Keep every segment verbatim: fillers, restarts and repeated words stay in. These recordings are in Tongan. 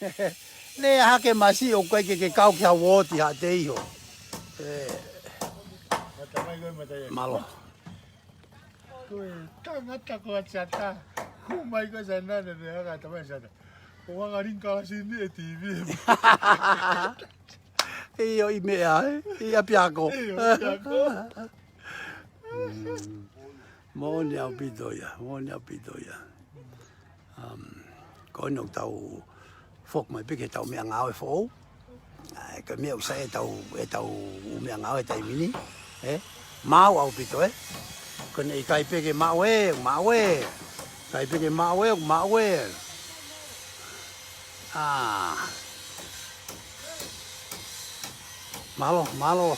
Lea hake masiʻi ʻoku ʻikai ke ke kau ki ha uooti ha te iho. Ē, mālō. Ko e tangata ko ē Siata. Hū mai ko ē Siata, ne hanga tamai Siata. Ko anga ring kala sini e T V. ʻIo, ʻi meʻa, ē? ʻI ʻapiako. ʻIo, ʻapiako. Mm. Moʻoni ʻaupito ia, moʻoni ʻaupito ia. Um, ko eni ʻoku tau foki mai pē ki heʻetau meʻangāue foʻou. ʻAi, ko e meʻa ʻoku sai ʻetau, ʻetau meʻangāue he taimi ni, ē? Maau ʻaupito, ē? Ko eni ʻikai pē ke maʻu ē, maʻu ē. ʻIkai pē ke maʻu ē, maʻu ē. ʻĀ. Mālō, mālō.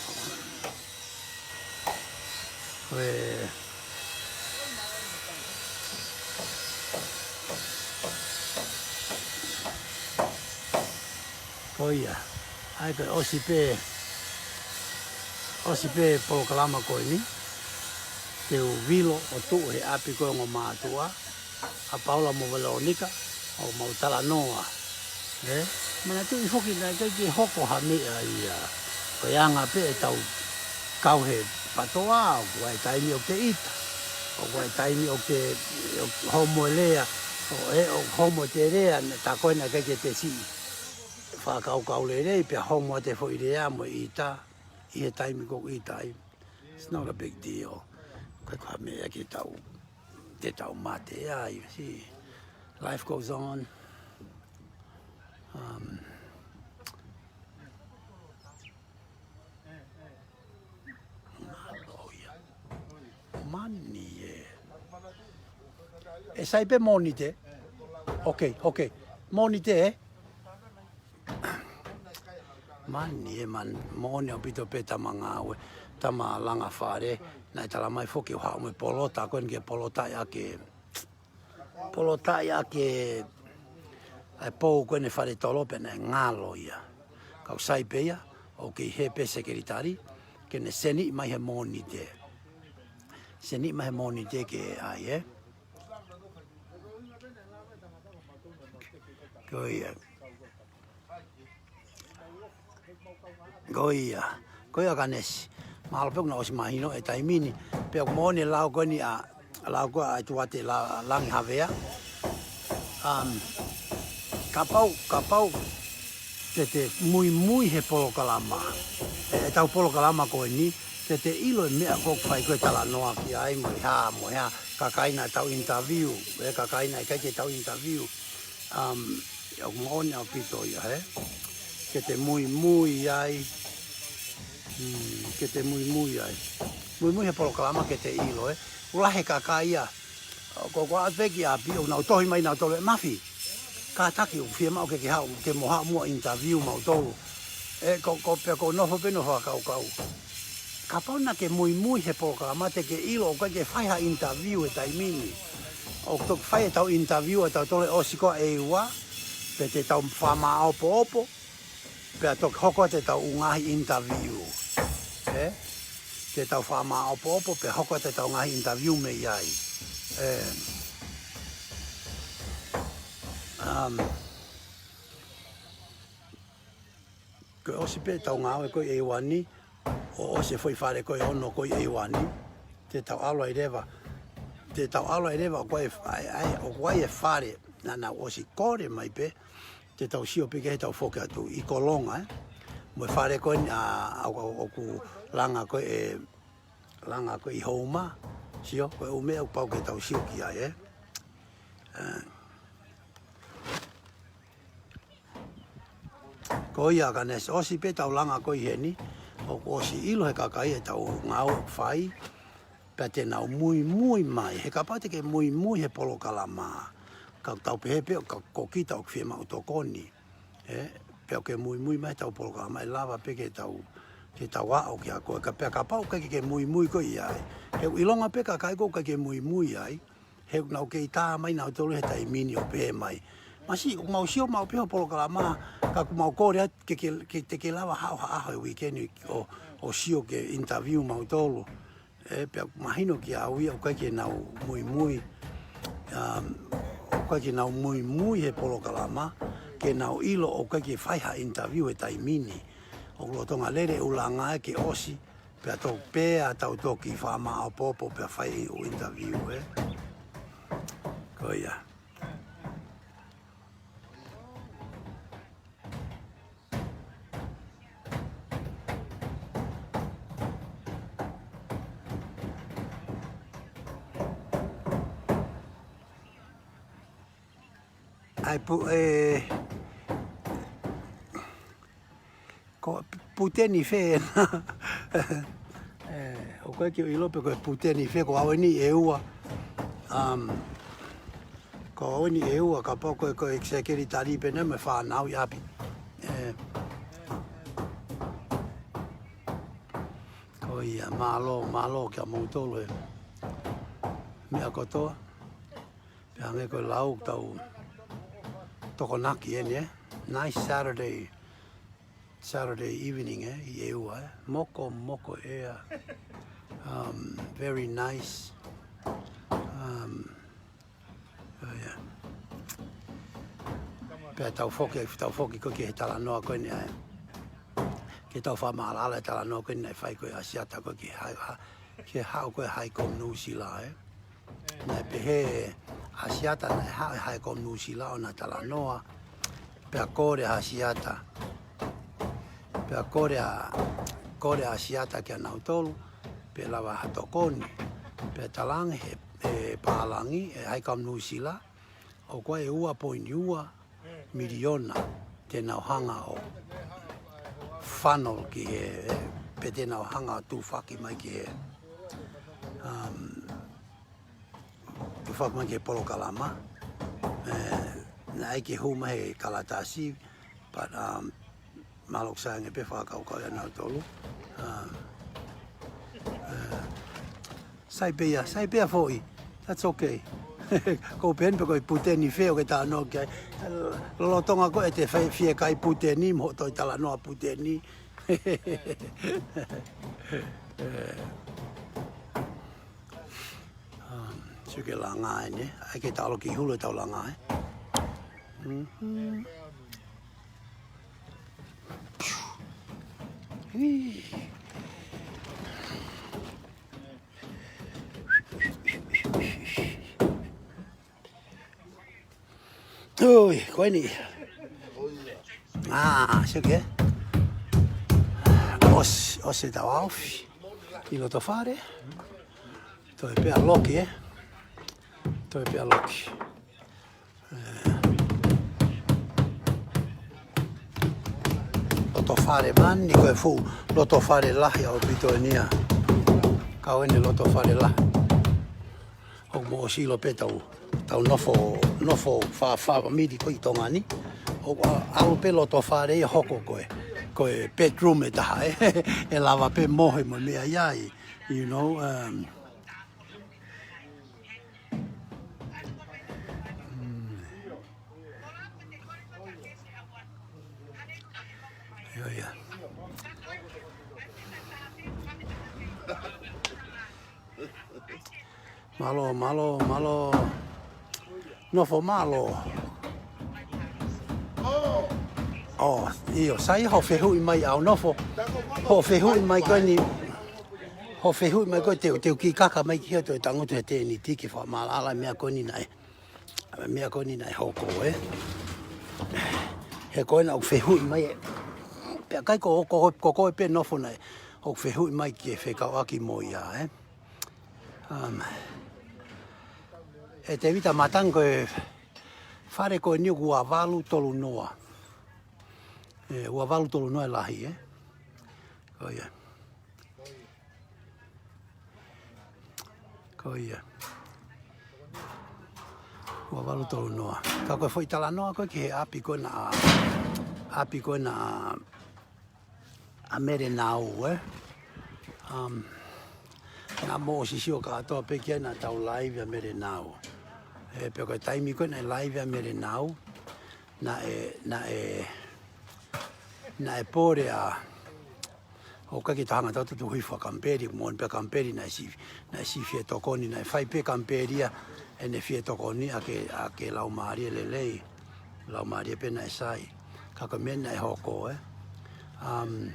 Ko e, ko ia. ʻAi, ko e ʻosi pē, ʻosi pē polokalama ko eni. Te u vilo ʻo tuʻu he ʻapi ko ē ʻo e ongo mātuʻa, ʻa Paula mo Velonika, ʻo mau talanoa. Ē? Manatuʻi foki naʻe ʻikai ke hoko ha meʻa ia. Ko e anga pē ʻetau kau he PTOA, ʻoku ʻi ai e taimi ʻoku te ʻita. ʻOku ʻi ai e taimi ʻoku te, ʻoku homo e lea, ʻo ē, ʻoku homo e lea, tā ko ē naʻe ʻikai ke te siʻi fakakaukau lelei, pea homo atu e foʻi lea mo e ʻita, ʻi he taimi ko ē ʻoku ʻita ai. It's not a big deal. ʻIkai ko ha meʻa ke tau, te tau mate ai, see. Life goes on. Um, mālō ia. Mani ē. ʻE sai pē Mōnite? Okay, okay. Mōnite, ē? Mani ē, man, moʻoni ʻaupito pē tama ngāue, tama langa fale, naʻe tala mai foki ʻoku haʻu mo e polota, ko eni ke polotaʻi ʻaki, polotaʻi ʻaki e pou ko eni fale tolo pea naʻe ngalo ia. Ka ʻoku sai pē ia, ʻoku kei hē pē sekelitali, ke ne seniʻi mai he Mōnite. Seniʻi mai he Mōnite ke ʻai, ē? Ko ia. Ko ia. Ko ia Kanesi. Mālō pē kuo na ʻosi mahino e taimi ni. Pea ʻoku moʻoni e lau ko eni ʻa, lau ko ē ʻa e tuate la, Langi Havea. Um, kapau, kapau te te muimui he polokalama. E, ʻetau polokalama ko eni, te te ʻilo e meʻa ko ē ʻoku fai ko ē talanoa ki ai, mo e hā, mo e hā, kakai naʻa tau interview, e kakai naʻe ʻikai ke tau interview. Um, ʻoku moʻoni ʻaupito ia, ē? Ke te muimui ai. Hmm, ke te muimui ai. Muimui he polokalama ke te ʻilo, ē? ʻOku lahi e kakai ia. Ko, ko ʻoatu pē ki ʻapi, ʻoku nau tohi mai nautolu ē Mafi. Kātaki ʻoku fiemaʻu ke ke haʻu, ke mo haʻu muʻa interview mautolu. Ē, ko, ko pea ko e nofo pē ʻo fakakaukau. Kapau naʻa ke muimui he polokalama te ke ʻilo ʻoku ʻikai ke fai ha interview he taimi ni. ʻOku toki fai ʻetau interview ʻa tautolu ʻosi ko ē ʻe ua, pea te tau fakamāopoopo, pea toki hoko atu ʻetau ngaahi interview. Ē? Te tau fakamāopoopo, pea hoko atu ʻetau ngaahi interview mei ai. Ē. Um, Ko e ʻosi pē ʻetau ngāue ko ē ʻe ua ni, ʻo ʻosi e foʻi fale ko ē ʻe ono ko ē ʻe ua ni, te tau ʻalu ai leva, te tau ʻalu ai leva, ʻoku ʻi ai, ʻi ai, ʻoku ʻi ai e fale, naʻa nau ʻosi kole mai pē, te tau sio pē ki ai heʻetau foki atu ʻi Kolonga, ē. Mo e fale ko eni ʻa, ʻa, ʻa, ʻoku langa ko ē, langa ko ē ʻi Houma, sio, ko e ʻū meʻa ʻoku pau ke tau sio ki ai, ē. Ē. Ko ia Kanesi, ʻosi pē ʻetau langa ko ē ʻi heni, ʻoku ʻosi ʻilo he kakai ʻetau ngāue ʻoku fai, pea te nau muimui mai, he kapau te ke muimui he polokalama, ka tau pehē pē ʻoku, ka ko kita ʻoku fiemaʻu tokoni, ē, pea ʻoku ke muimui mai heʻetau polokalama, ʻe lava pē ke tau, ke tau aʻu kia koe, ka pea kapau ʻoku ʻikai ke ke muimui koe ʻi ai, he ʻoku ʻilonga pē kakai ʻoku ʻikai ke muimui ai, he ʻoku nau kei tā mai nautolu he taimi ni ʻo pehē mai. Masiʻi, ʻoku mau sio maʻu pē hoʻo polokalama, ka ʻoku mau kole atu ke, ke, ke, te ke lava haʻu ha ʻaho he weekend ʻo, ʻo sio ke interview mautolu. Ē, pea mahino kiate au ia ʻoku ʻikai ke nau muimui. Um, ʻoku ʻikai ke nau muimui he polokalama, ke nau ʻilo ʻoku ʻikai ke fai ha interview he taimi ni. ʻOku lolotonga lele ʻulungaanga ke ʻosi, pea toki pea tau toki fakamāʻopoʻopo pea fai ʻū interview, ē. Ko ia. ʻAi pu-, ē, ko e puteni fē ena? Ē, ʻoku ʻikai ke u ʻilo pe ko e puteni fē, ko au eni ʻe ua. Um, ko au eni ʻe ua, kapau ko e, ko e sekelitali pē ena mo e fānau ʻi ʻapi. Ē. Ko ia, mālō, mālō kia moutolu he meʻa kotoa. Pea hangē ko e lau tau tokonaki eni, ē? Nice Saturday, Saturday evening, ē? ʻI ʻEua, ē? Mokomoko ʻea. Um, very nice. Um, oh, yeah. Pea tau foki, tau foki ko ē ki he talanoa ko eni, ē? Ke tau fakamaʻalaʻala e talanoa ko eni naʻe fai ko ē ʻa Siata ko ē ki he ha-, ha-, ki he haʻu ko ē ʻa e High Comm Nuʻusila, ē? Naʻe pehē ʻa Siata naʻe haʻu e High Comm Nuʻusila ʻo na talanoa. Pea kole ʻa Siata. Pea kole ʻa, kole ʻa Siata kia nautolu, pe lava ha tokoni. Pea talaange he, he pālangi, ʻe High Comm Nuʻusila, ʻoku ʻi ai e ua poini ua miliona te nau hanga ʻo funnel ki he, pe te nau hanga ʻo tufaki mai ki he, um, tufaki mai ki he polokalama. Ē, naʻe ʻikai ke hū mai he kalatasi, but, um, mālō ʻoku sai ange pē fakakaukau ʻia nautolu. Um, ē, Sai pē ia, sai pē ia foʻi. That's okay. Ko e pehē pe ko e puteni fē ʻoku ke talanoa ki ai. Lolotonga ko ē ʻete fai fiekaia puteni, mo hoʻo toe talanoa puteni. Um, sio ki he langa eni, ē. ʻAi ke tau ʻalu ki hulu ʻetau langa, ē. Mhm. Hii. Ui, ko eni. Ah, sio ki ai. ʻOsi, ʻosi ʻetau ʻaofi ʻi loto fale. Toe pē ʻa loki, ē. Toe pē ʻa loki. Loto fale mani, ko e fuʻu loto fale lahi ʻaupito eni ia. Kau eni loto fale lahi. ʻOku mou ʻosi ʻilo pē ʻetau, ʻetau nofo, nofo fā, fāmili ko ē ʻi Tonga ni. ʻOku ʻa-, ʻalu pē loto fale ia hoko ko e, ko e bedroom ʻe taha, ē. ʻE lava pē mohe mo e meʻa ʻi ai, you know, um, Mm. ʻIo, ʻio. Mālō, mālō, mālō. Nofo mālō. ʻŌ, ʻio, sai hoʻo fehuʻi mai ʻaunofo. Hoʻo fehuʻi mai ko eni. Hoʻo fehuʻi mai ko ē te u, te u kiʻi kaka mai ki he toe tangutu he tēniti ke fakamaʻalaʻala e meʻa ko eni naʻe, meʻa ko eni naʻe hoko, ē. He ko ena ʻoku fehuʻi mai ē. Pea ʻikai ko, ko, ko, ko koe pē nofo naʻe ʻoku fehuʻi mai ke fekauʻaki mo ia, ē. Um, ʻe Tēvita Matangi ko e fale ko eni ʻoku ua valu tolu noa. ʻE, ua valu tolu noa e lahi, ē. Ko ia. Ko ia. Ua valu tolu noa. Ka ko e foʻi talanoa ko ē ki he ʻapi ko ena, ʻapi ko ena ʻa Melenau, ē. Um, naʻa mou ʻosi sio kātoa pē ki ai naʻa tau live ʻa Melenau. Ē, pea ko e taimi ko ē naʻe live ʻa Melenau, naʻe, naʻe, naʻe pole ʻa, ʻoku ʻikai ke tau hanga ʻo tau tutuhi fakakamupeli, moʻoni pē kamupeli naʻe siʻi, naʻe siʻi fie tokoni, naʻe fai pē kamupeli ia, ʻene fie tokoni ʻa e, ʻa e laumālie lelei. Laumālie pē naʻe sai. Ka ko e meʻa naʻe hoko, ē. Um,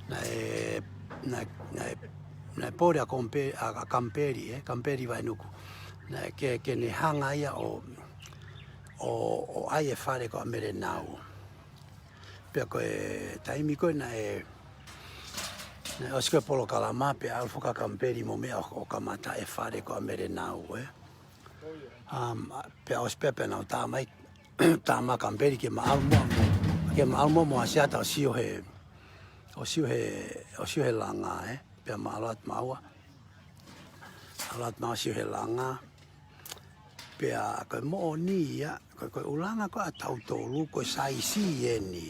naʻe, naʻe, naʻe, naʻe pole ʻa Kompe-, ʻa, ʻa Kamipeli, ē, Kamipeli Vainuku. Naʻe ke, ke ne hanga ia ʻo, ʻo, ʻo ʻai e fale ko ʻAmelenau. Pea ko e taimi ko ē naʻe, naʻe ʻosi ko ē polokalama pea ʻalu foki ʻa Kamipeli mo meʻa ʻo, ʻo kamata e fale ko ʻAmelenau, ē. Um, pea ʻosi pea pea nau tā mai, tā mai Kamipeli ke ma ʻalu mo, mo, ke ma ʻalu mo, mo ʻAsiata ʻo sio he, ʻo sio he, ʻo sio he langa, ē. Pea ma ʻalu atu maua. ʻAlu atu maua ʻo sio he langa. Pea ko e moʻoni ia, ko e, ko e ʻulungaanga ko ē ʻa tautolu, ko e saisi eni.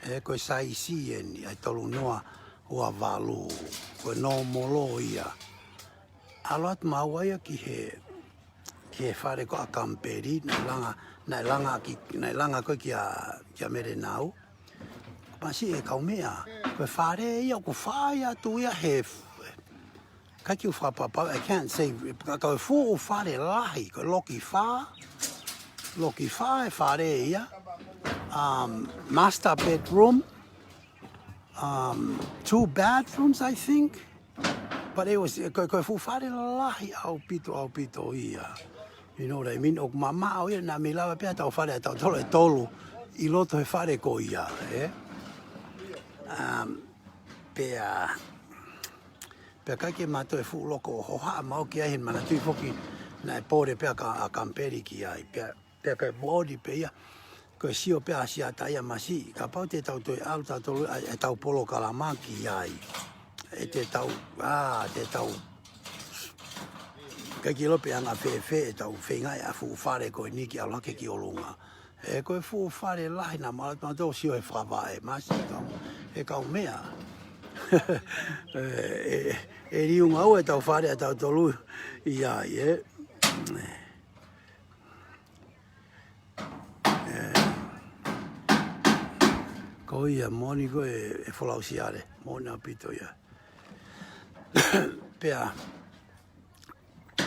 Ē, ko e saisi eni, ʻa e tolu noa ua valu. Ko e nōmolo ia. ʻAlu atu maua ia ki he, ki he fale ko ē ʻa Kamipeli, naʻe langa, naʻe langa ki, naʻe langa ko ē kia, kia ʻAmelenau. Masiʻi e kaumeʻa, ko e fale ia ʻoku fai atu ia he, ʻikai ke u fakapapau, I can't say, ka, ka ko e fuʻu fale lahi, ko e loki fā, loki fā e fale ia, um, master bedroom, um, two bathrooms, I think. But it was, ko, ko e fuʻu fale lahi ʻaupito, ʻaupito ia. You know what I mean? ʻOku mamaʻo ia naʻa mei lava pē ʻa tautolu fale ʻa tautolu ʻe tolu ʻi loto he fale ko ia, ē? Um, pea, pea ʻikai ke ma toe fuʻu loko hohaʻa maʻu ki ai he manatuʻi foki naʻe pole pē ʻa Ka-, ʻa Kamipeli ki ai. Pea, pea ko e moʻoni pē ia, ko e sio pē ʻa ʻAsiata ia masiʻi, kapau te tau toe ʻalu tautolu ʻa, ʻetau polokalama ki ai. ʻE te tau, ā, te tau, ʻikai ke ʻilo pe ʻe anga fēfē ʻetau feingaʻi ʻa e fuʻu fale ko eni ke ʻalu hake ki ʻolunga. Ē, ko e fuʻu fale lahi naʻa ma ʻalu atu mautolu ʻo sio he fakavaʻe, masiʻi e kau, e kaumeʻa. ʻE, ʻe, ʻe liunga ua ʻetau fale ʻa tautolu ʻi ai, ē. Ē, ko ia moʻoni ko e, e folau siale, moʻoni ʻaupito ia. Pea,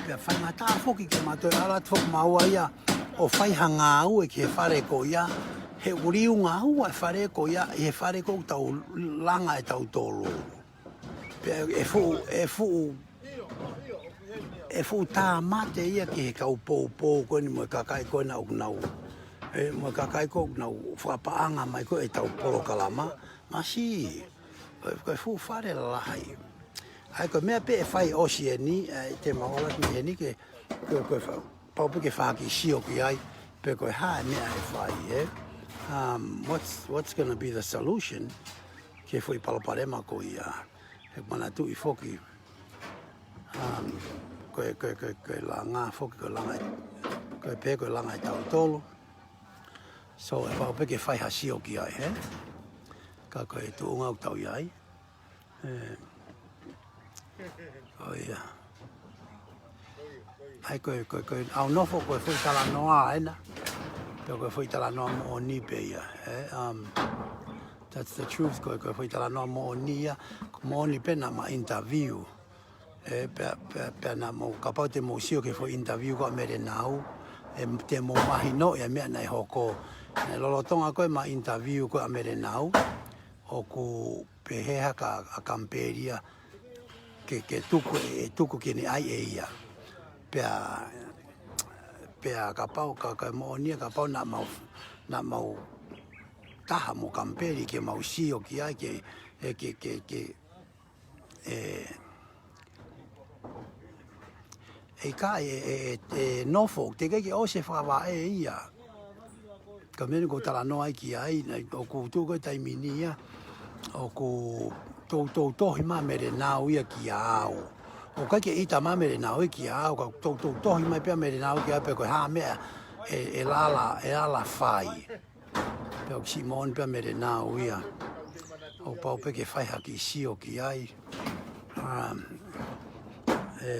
pea faingataʻa foki ke ma toe ʻalu atu foki maua ia ʻo fai ha ngāue ki he fale ko ia, he ʻoku liunga ua e fale ko ia, ʻi he fale ko ē ʻoku tau langa ʻe tautolu. Pea ʻe fuʻu, ʻe fuʻu, ʻe fuʻu tāmate ia ki he kau poupou ko eni mo e kakai ko ena ʻoku nau, ē, mo e kakai ko ē ʻoku nau fakapaʻanga mai ko ē ʻetau polokalama, masiʻi, ko e, ko e fuʻu fale lahi. ʻA ia ko e meʻa pē ʻe fai ʻosi eni, ʻa ia te ma ʻalu atu mei heni ke, ko e, ko e fa-, pau pē ke fai ha kiʻi sio ki ai, pe ko e hā e meʻa ʻe fai, ē? Um, what's, what's gonna be the solution ki he foʻi palopalema ko ia? He manatuʻi foki, um, ko e, ko e, ko e, ko e langa foki, ko e langa, ko e pē, ko e langa ʻe tautolu. So, ʻe pau pē ke fai ha sio ki ai, ē? Ka ko e tuʻunga ʻoku tau ʻi ai. Ē. ʻO ia. ʻA ia ko e, ko e, ko e ʻaunofo, ko e foʻi talanoa ena. Pea ko e foʻi talanoa moʻoni pē ia, ē? Um, that's the truth, ko e, ko e foʻi talanoa moʻoni ia, ko e moʻoni pē naʻa ma interview. Ē, pea, pea, pea naʻa mou, kapau te mou sio ki he foʻi interview ko ē ʻa Melenau, ē, te mou mahinoʻi ʻa e meʻa naʻe hoko. Ē, lolotonga ko ē ʻema interview ko ē ʻa Melenau, ʻoku pehē hake ʻa Kamipeli ia ke, ke tuku, ʻe tuku ke ne ʻai ʻe ia. Pea, pea kapau, ka, ka moʻoni ia kapau naʻa mau, naʻa mau taha mo Kamipeli ke mau sio ki ai ke, ē, ke, ke, ke, ē, ʻe ʻikai, ʻe, ʻe, ʻe, ʻe nofo, teʻeki ke ʻosi e fakavaʻe ia. Ka meʻa ni ʻoku ou talanoa ai ki ai, naʻe, ʻoku tuʻu ko ē taimi ni ia, ʻoku toutou tohi mai ʻa Melenau ia kia au. ʻOku ʻikai ke ʻita mai ʻa Melenau ia kia au, ka toutou tohi mai pē ʻa Melenau kia au pe ko e hā e meʻa ʻe, ʻe lala, ʻe lala fai. Pea ʻoku siʻi moʻoni pē ʻa Melenau ia. ʻOku pau pē ke fai ha kiʻi sio ki ai. Um, ē,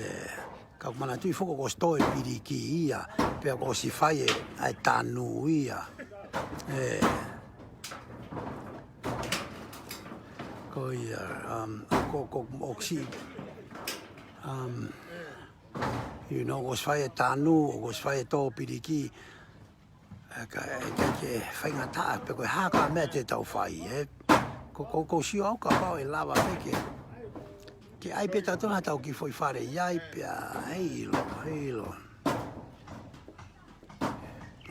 ka ʻoku manatuʻi foki kuo ʻosi tō e piliki ia. Pea kuo ʻosi fai e, ʻa e tanu ia. Ē. Ko ia, um, ko, ko, ʻoku siʻi, um, you know, kuo ʻosi fai e tanu, kuo ʻosi fai e tō piliki. ʻIkai, ʻikai ke faingataʻa pe ko e hā ka meʻa te tau fai, ē. Ko, ko, ko sio au kapau ʻe lava pē ke, ke ʻai pē tautolu ha tau kiʻi foʻi fale ʻi ai pea, ʻilo, ʻilo.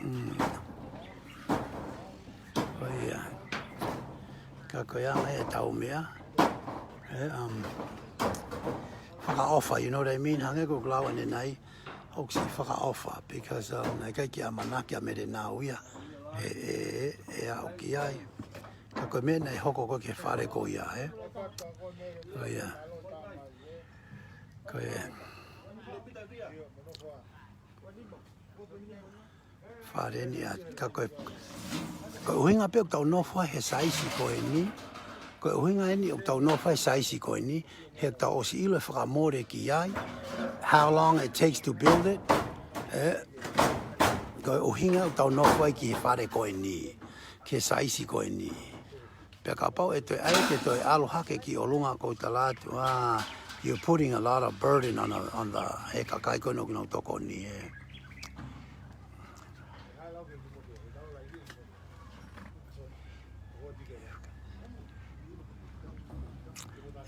Mm. ʻO ia. Ka ko e anga ia ʻetau meʻa. Ē, um, fakaʻofa, you know what I mean? Hangē ko e lau ʻanenai, ʻoku siʻi fakaʻofa, because, um, naʻe ʻikai ke ʻamanaki ʻa Melenau ia ʻe, ʻe, ʻe aʻu ki ai. Ka ko e meʻa naʻe hoko ko ē ki he fale ko ia, ē? Ko ia. Ko ia. Fale ni ʻa, ka ko e, ko e ʻuhinga pē ʻoku tau nofo ai he saisi ko eni, ko e ʻuhinga eni ʻoku tau nofo ai he saisi ko eni, he ʻoku tau ʻosi ʻilo e fakamole ki ai, how long it takes to build it, ē, ko e ʻuhinga ʻoku tau nofo ai ki he fale ko eni, ki he saisi ko eni. Pea kapau ʻe toe ʻai ke toe ʻalu hake ki ʻolunga ʻoku ou tala atu, ah, you're putting a lot of burden on the, on the, he kakai ko ē ʻoku nau tokoni, ē.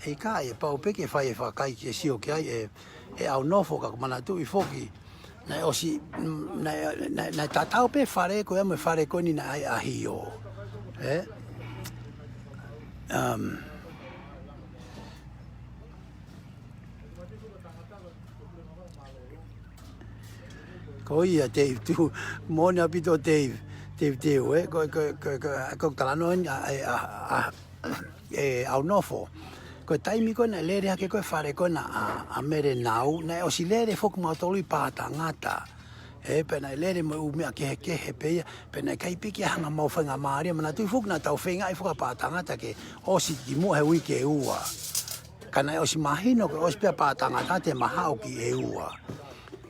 ʻIkai, ʻe pau pē ke fai e fakakai ke sio ki ai ʻe, ʻe ʻAunofo ka manatuʻi foki. Naʻe ʻosi, mm, naʻe, naʻe, naʻe tatau pē fale ko ia mo e fale ko eni naʻe ʻai ʻe ʻAhio. Ē? Um, Ko ia, Dave, tū, moʻoni ʻaupito, Dave, Dave, Dave, ē, ko, ko, ko, ko, ko talanoa eni, ʻa, ʻa, ʻa, ʻe ʻAunofo. Ko e taimi ko ē naʻe lele hake ko ē fale ko ē ʻa, ʻa Melenau, naʻe ʻosi lele foki mautolu ʻi Pātangata. Ē, pea naʻe lele mo e ʻū meʻa kehekehe pē ia, pea naʻe ʻikai pē ke hanga mau faingamālie, manatuʻi foki naʻa tau feingaʻi foki ʻa Pātangata ke ʻosi kimuʻa he uike ʻe ua. Ka naʻe ʻosi mahino ko e ʻosi pē ʻa Pātangata te ma haʻu ki ʻEua.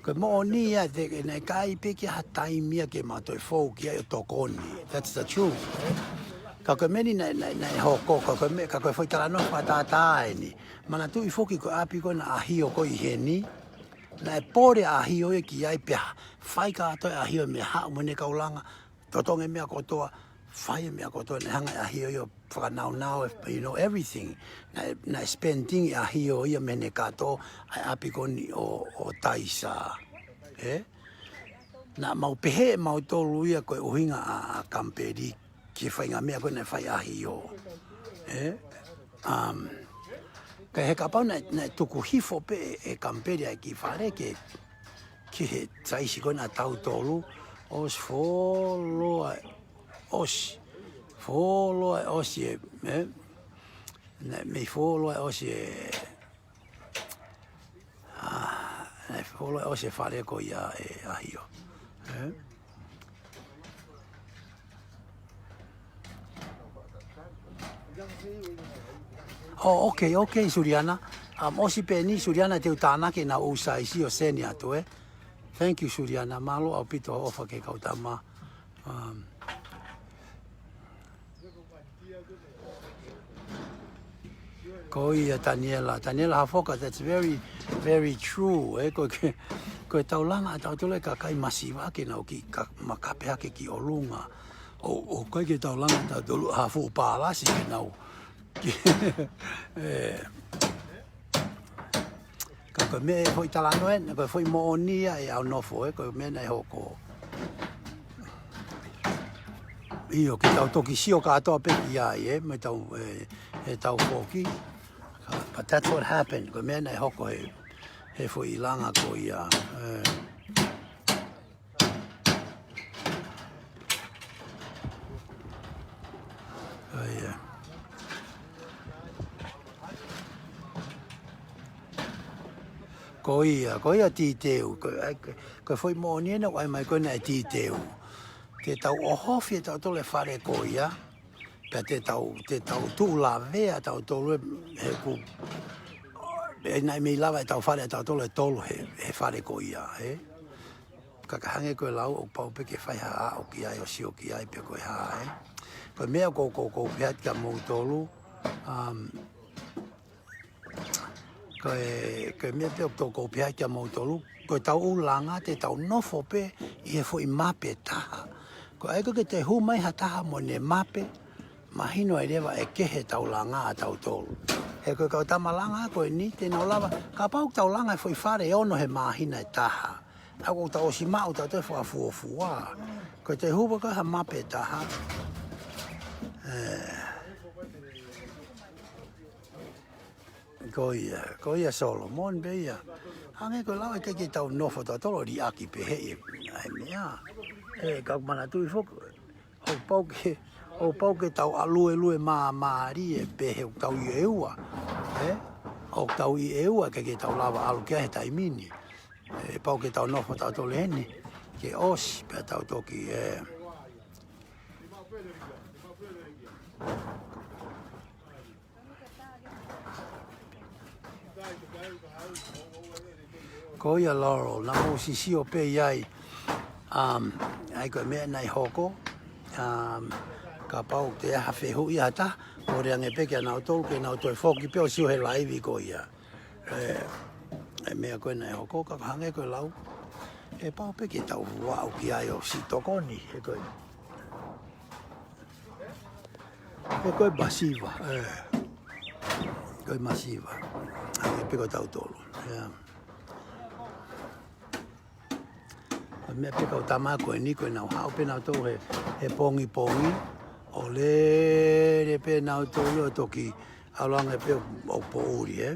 Ko e moʻoni ia te, naʻe ʻikai pē ke ha taimi ia ke ma toe fou ki ai ʻo tokoni. That's the truth. Ka ko e meʻa ni naʻe, naʻe, naʻe hoko, ka ko e meʻa, ka ko e foʻi talanoa fakatātā eni. Manatuʻi foki ko e ʻapi ko ē naʻe ʻAhio ko ē ʻi heni. Naʻe pole ʻa ʻAhio ia ki ai pea fai kātoa ʻe ʻAhio e meʻa, haʻu mo ʻene kau langa, totongi e meʻa kotoa, fai e meʻa kotoa, naʻe hanga ʻe ʻAhio ia ʻo fakanaunau, you know, everything. Naʻe, naʻe spending ʻe ʻAhio ia mei heʻene kato ʻa e ʻapi ko eni ʻo, ʻo Taisa. Ē? Naʻa mau pehē ʻe mautolu ia ko e ʻuhinga ʻa, ʻa Kamipeli ki he faʻahinga meʻa ko ē naʻe fai ʻe ʻAhio. Ē? Um, ka he kapau naʻe, naʻe tuku hifo pē ʻe, ʻe Kamipeli ʻa e kiʻi fale ke, ki he saisi ko ē ʻa tautolu, ʻosi fuoloa ʻosi. Fuoloa ʻosi ē, ē? Naʻe mei fuoloa ʻosi ē, ah, naʻe fuoloa ʻosi e fale ko ia ʻe ʻAhio. Ē? Oh, okay, okay, Suliana. Um, ʻosi pē eni, Suliana, te u tānaki ʻenau ʻū saisi ʻo send atu, ē. Thank you, Suliana. Mālō ʻaupito hoʻo ʻofa ki he kau tama. Um, Ko ia, Taniela. Taniela Hafoka, that's very, very true, ē? Ko e, ko e taulanga ʻa tautolu e kakai masiva ke nau kiʻi ka-, makape hake ki ʻolunga. ʻO, ʻoku ʻikai ke taulanga ʻa tautolu ha fuʻu palasi ke nau. Ē. Ka ko e meʻa e foʻi talanoa ē, ko e foʻi moʻoni ia ʻe ʻAunofo ē, ko e meʻa naʻe hoko. ʻIo, ke tau toki sio kātoa pē ki ai ē, mo ʻetau, ē, ʻetau foki. But that's what happened, ko e meʻa naʻe hoko he, he foʻi langa ko ia. Ē. ʻA ia. Ko ia, ko ia tīteu. Ko, ʻai, ko, ko e foʻi moʻoni ena ʻoku ʻai mai ko ena e tīteu. Te tau ʻohofi ʻe tautolu e fale ko ia. Pea te tau, te tau tuʻu lavea tautolu ē, he ʻoku, ʻe naʻe mei lava ʻetau fale ʻa tautolu ʻe tolu he, he fale ko ia, ē? Ka ka hangē ko e lau ʻoku pau pē ke fai ha aʻu ki ai ʻo sio ki ai pe ko e hā, ē? Ko e meʻa ʻoku ou, ʻoku ou, ʻoku ou pehē atu kia moutolu, um, ko e, ko e meʻa pē ʻoku ou, ʻoku ou pehē atu kia moutolu, ko ʻetau ʻū langa te tau nofo pē ʻi he foʻi mape ʻe taha. Ko e ʻai ko ē ke te hū mai ha taha mo ʻene mape, mahino ai leva ʻe kehe ʻetau langa ʻatautolu. He ko e kau tama langa ko eni te nau lava, kapau ʻoku tau langa e foʻi fale ʻe ono he māhina ʻe taha. ʻA ia ʻoku tau ʻosi maʻu tautolu e fakafuofua. Ko e te hū mai ko ē ha mape ʻe taha. ʻE, Ko ia, ko ia Solomon pē ia. Hangē ko e lau ʻe ʻikai ke tau nofo tautolu ʻo liʻaki pehē ʻi he ʻai meʻa. ʻE, ka ʻoku manatuʻi foki, ʻoku pau ke, ʻoku pau ke tau ʻalu ʻo lue māmālie pehē ʻoku tau ʻi ʻEua. ʻE, ʻoku tau ʻi ʻEua ʻikai ke tau lava ʻalu ki ai he taimi ni. ʻE, pau ke tau nofo tautolu heni, ke ʻosi, pea tau toki, ʻe. Ko ia Laurel, naʻa mou sio pē ʻi ai, um, ʻai ko e meʻa naʻe hoko, um, kapau ʻoku toe ʻi ai ha fehuʻi ʻa ha taha, kole ange pē kia nautolu, ke nau toe foki pē ʻo sio he laivi ko ia. ʻE, ʻe meʻa ko ē naʻe hoko ka hangē ko e lau. ʻE pau pē ke tau ō ʻo aʻu ki ai ʻo siʻi tokoni, he ko e. He ko e masiva, ʻe. Ko e masiva. ʻAi pē ko tautolu. ʻIa. Ko e meʻa pē kau tama ko eni ko ʻenau haʻu pē nautolu he, he pongipongi. ʻO lele pē nautolu ʻo toki ʻalu ange pē ʻo, ʻo poʻuli, ʻe.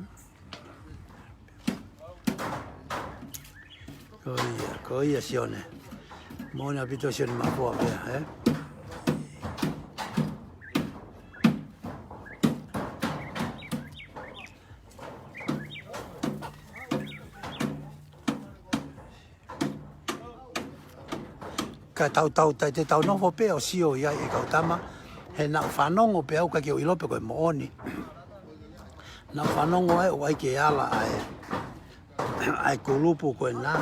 Ko ia, ko ia Sione. Moʻoni ʻaupito Sione Mafua pea, ʻe. Ka tau tau tai te tau nofo pē ʻo sio ʻi ai e kau tama. He naʻa ku fanongo pē au ʻikai ke u ʻilo pe ko e moʻoni. Naʻa ku fanongo ai ʻoku ʻai ke ala ʻa e, ʻa e kulupu ko ena,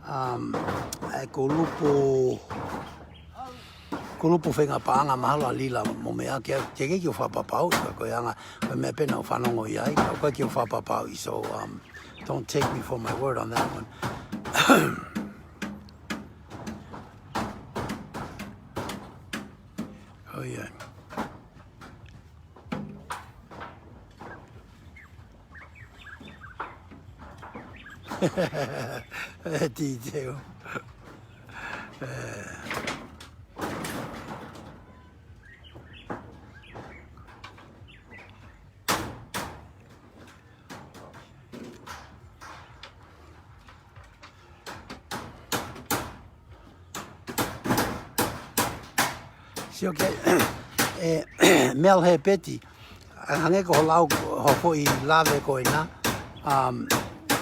um, ʻa e kulupu, kulupu feinga paʻanga mahalo ʻa Lila mo meʻa ke, ke ke ke fakapapau, ka ko e anga, ko e meʻa pē naʻa ku fanongo ʻi ai, ka ʻoku ʻikai ke u fakapapau, so, um, don't take me for my word on that one. Oh, yeah. ʻE, T J. ʻE. Sio ki ai, ʻe, Mel Hepeti, ʻa hangē ko hoʻo lau, hoʻo foʻi lave ko ena, um,